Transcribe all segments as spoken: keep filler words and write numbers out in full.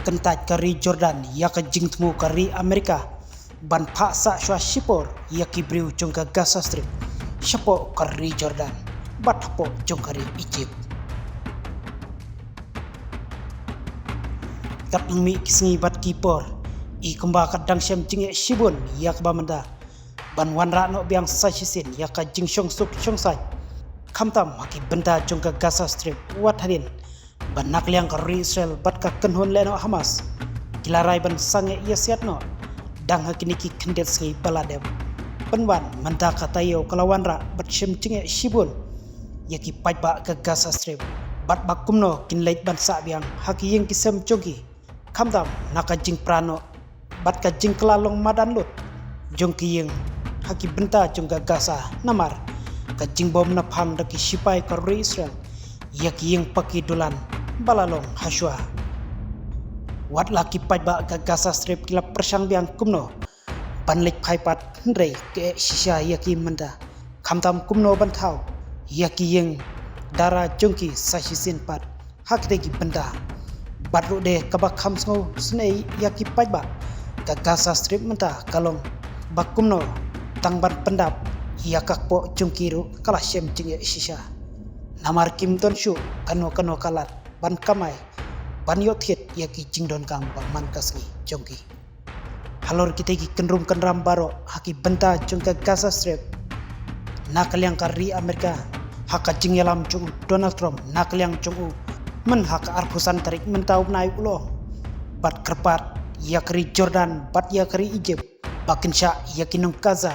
kyntait ka ri Jordan ïa ka jingthmu ka ri Amerika ban phah sah shuwa shipor ïa ki briew jong ka Gaza Strip shapoh ka ri Jordan bad hapoh jong ka ri Egypt. Katba mih ki sngi bad ki por, i kumba ka dang shem jingeh shibun ïa kaba mynta ban wanrah noh biang sa shisien ïa ka jingshong suk shong saiñ, khamtam ha ki bynta jong ka Gaza Strip, wat hadien ba na ka liang ka ri Israel bad ka kynhun lehnoh Hamas ki la rai ban sangeh ïasiat noh dang ha kine ki khyndiat sngi ba la dep. Pynban mynta ka taïew ka la wanrah bad shem jingeh shibun ïa ki paidbah ka Gaza Strip bad ba kumno kin leit ban sah biang ha ki ïing ki sem jong ki, khamtam na ka jingpra noh bad ka jingkylla long madan lut jong ki ïing ha ki bynta jong ka Gaza namar ka jingbom naphang da ki shipai ka ri Israel ïa ki ïing paki dulan ba la long hashwa. Wat la ki paidbah ka Gaza Strip ki la pyrshang biang kumno ban leit phai pat, hynrei ka eh shisha ïa ki mynta, khamtam kumno ban thaw ïa ki ïing dara jong ki sa shisien pat ha kitei ki bynta. Bad ruh de kaba kham sngewsynei ïa ki paidbah ka Gaza Strip mynta ka long ba kumno tang ban pyndap ïa ka kpoh jong ki ruh ka la shem jingeh shisha, namar kim don shuh kano kano ka lad ban kamai ban ïoh thied ïa ki jingdonkam ba man ka sngi jong ki. Halor kitei ki kynrum kynram baroh ha ki bynta jong ka Gaza Strip, na ka liang ka ri Amerika, ha ka jingïalam jong u Donald Trump na ka liang jong u, myn ha ka arphew san tarik mynta u bnai u la ong bad kyrpad ïa ka ri Jordan bad ïa ka ri Egypt ba kin shah ïa ki nong Gaza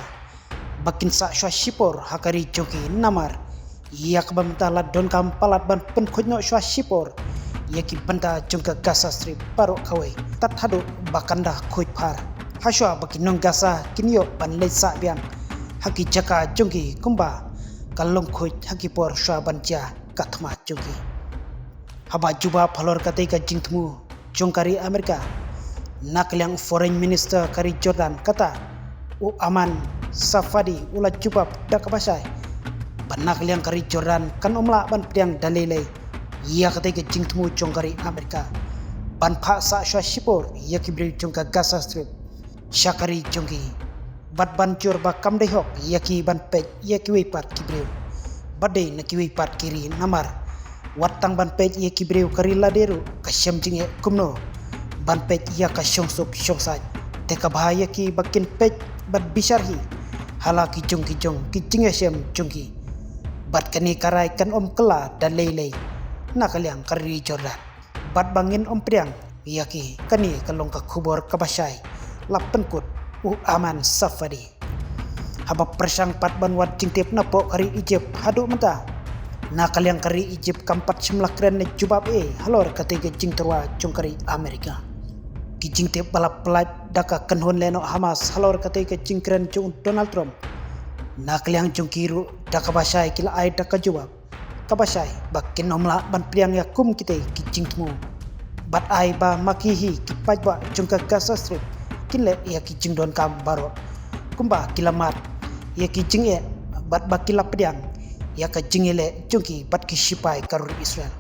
ba kin sah shuwa shipor ha ka ri jong ki namar ïa kaba mynta la donkam palat ban pynkhuid noh shuwa shipor ïa ki bynta jong ka Gaza Strip baroh kawei, tad haduh ba kan da khuid phar, hashwa ba ki nong Gaza kin ïoh ban leit sah biang ha ki jaka jong ki kumba ka long khuid ha ki por shuwa ban jia ka thma jong ki. Haba jubab halor katei ka jingthmu jong ka ri Amerika, na ka liang u Foreign Minister ka ri Jordan kata u Ayman Safadi u la jubab da kaba shai ba na ka liang ka ri Jordan kan ym lah ban pdiang da lei lei ïa katei ka jingthmu jong ka ri Amerika ban phah sah shuwa shipor ïa ki briew jong ka Gaza Strip sha ka ri jong ki, bad ban jur ba kam dei hok ïa ki ban peit ïa kiwei pat ki briew ba dei na kiwei pat ki ri namar wat tang ban peit ïa ki briew ka ri lade ruh ka shem jingeh kumno ban peit ïa ka shong suk shong saiñ, te ka bha ïa ki ba kin peit bad bishar hi ha la ki jong ki jong ki jingïashem jong ki. Bad kane ka rai kan ym kylla da lei lei na ka liang ka ri Jordan bad ba ngin ym pdiang ïa ki. Kane ka long ka khubor kaba shai la pynkut u Ayman Safadi. Haba pyrshang pat ban wad jingtip napoh ka ri Egypt haduh mynta, na ka liang ka ri Egypt kam pat shym la kren ne jubab ei halor katei ka jingtyrwa jong ka ri Amerika. Ki jingtip ba la pyllait da ka kynhun lehnoh Hamas halor katei ka jingkren jong u Donald Trump, na ka liang jong ki ruh da kaba shai ki la ai da ka jubab kaba shai ba kin ym lah ban pdiang ïa kum kitei ki jingthmu bad ai ba ma ki hi ki paidbah jong ka Gaza Strip kin leh ïa ki jingdonkam baroh kumba ki la mad ïa ki jingeh bad ba ki la pdiang ïa ka jingïaleh jong ki bad ki shipai ka ri Israel.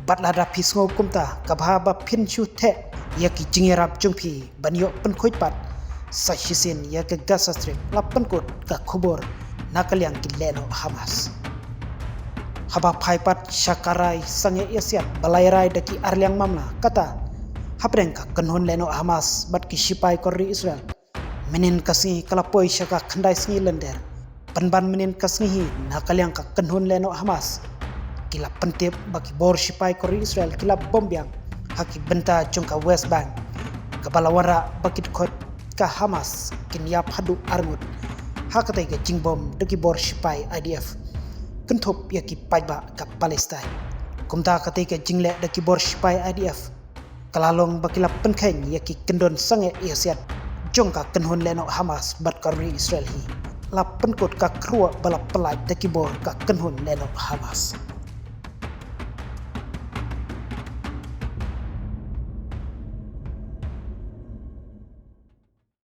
Bad lada phi sngew kumta, ka bha ba phin shu theh ïa ki jingïarap jong phi ban ïoh pynkhuid pat sa shisien ïa ka Gaza Strip, la pynkut ka khubor na ka liang ki lehnoh Hamas. Haba phai pat sha ka rai sangeh ïasiat ba la rai da ki arliang mamla, kata hapdeng ka kynhun lehnoh Hamas bad ki shipai ka ri Israel, mynnin ka sngi ka la poi sha ka khyndai sngi lynter. Pynban mynnin ka sngi hi, na ka liang ka kynhun lehnoh Hamas ki la pyntip ba ki bor shipai ka ri Israel ki la bom biang ha ki bynta jong ka West Bank, kaba la wanrah ba ki dkhot ka Hamas kin ïap haduh arngut ha katei ka jingbom da ki bor shipai I D F kynthup ïa ki paidbah ka Palestine. Kumta katei ka jingleh da ki bor shipai I D F ka la long ba ki la pynkheiñ ïa ki kyndon sangeh ïasiat jong ka kynhun lehnoh Hamas bad ka ri Israel hi. La pynkut ka khruwa ba la pyllait da ki bor ka kynhun lehnoh Hamas.